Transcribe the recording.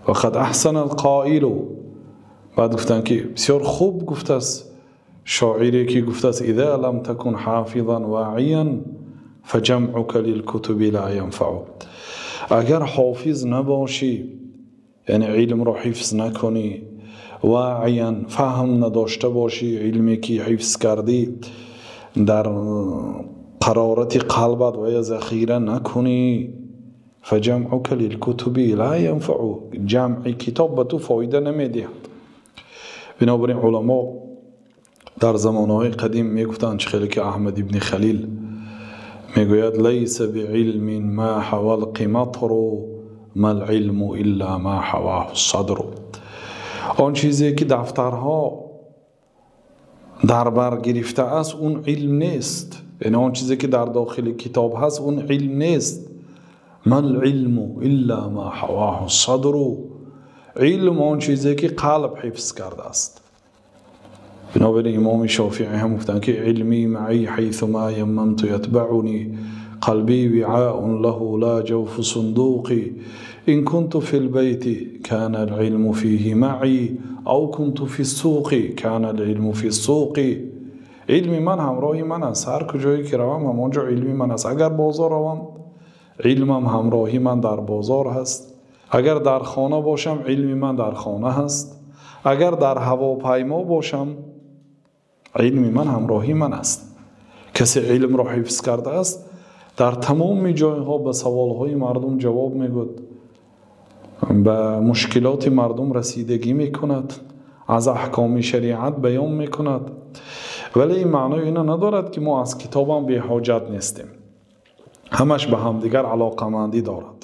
Вақад аҳсана алқоилу, баъд гуфтанд, ки бисёр хуб гуфтааст шоире, ки гуфтааст: «Иза лам такун ҳофизан воиян фаҷамъука лилкутуби ла янфау». Агар ҳофиз набошӣ, яъне илмро ҳифз накунӣ, воиян, фаҳм надошта бошӣ, илме ки ҳифз кардӣ, дар қарорати қалбат ва я захира накунӣ, фаҷамъука лилкутуби ла янфау, ҷамъи китоб ба ту фоида намедиҳад. Бинобар ин уламо дар замонҳои қадим мегуфтанд, чӣ хеле ки Аҳмад ибни Халил мегӯяд: «Лайса биилмин ма ҳава лқиматру, ма лилму илла ма ҳаваҳу садру». Он чизе ки дафтарҳо дар бар гирифтааст, он илм нест, яъне он чизе ки дар дохили китоб ҳаст, он илм нест. Ма лилму илла ма ҳаваҳу садру, илм он чизе ки қалб ҳифз кардааст. Бинобар ин имоми Шофиӣ ҳам гуфтанд, ки «Илмӣ маӣ ҳайсу ма яммамту ятбаъунӣ, қалбӣ виъаун лаҳу ла ҷавфу сундуқӣ, ин кунту фи лбайти кана лилму фиҳи маӣ, ав кунту фи ссуқи кана лилму фи ссуқи». Илми ман ҳамроҳи ман аст, ҳар куҷое ки равам, ҳамон ҷо илми ман аст. Агар бозор равам, илмам ҳамроҳи ман дар бозор ҳаст, агар дар хона бошам, илми ман дар хона ҳаст, агар дар ҳавопаймо бошам, илми ман ҳамроҳи ман аст. Касе илмро ҳифз кардааст, дар тамоми ҷойҳо ба саволҳои мардум ҷавоб мегӯяд, ба мушкилоти мардум расидагӣ мекунад, аз аҳкоми шариат баён мекунад. Вале ин маънои ино надорад, ки мо аз китобам беҳоҷат нестем. Ҳамаш ба ҳамдигар алоқамандӣ дорад.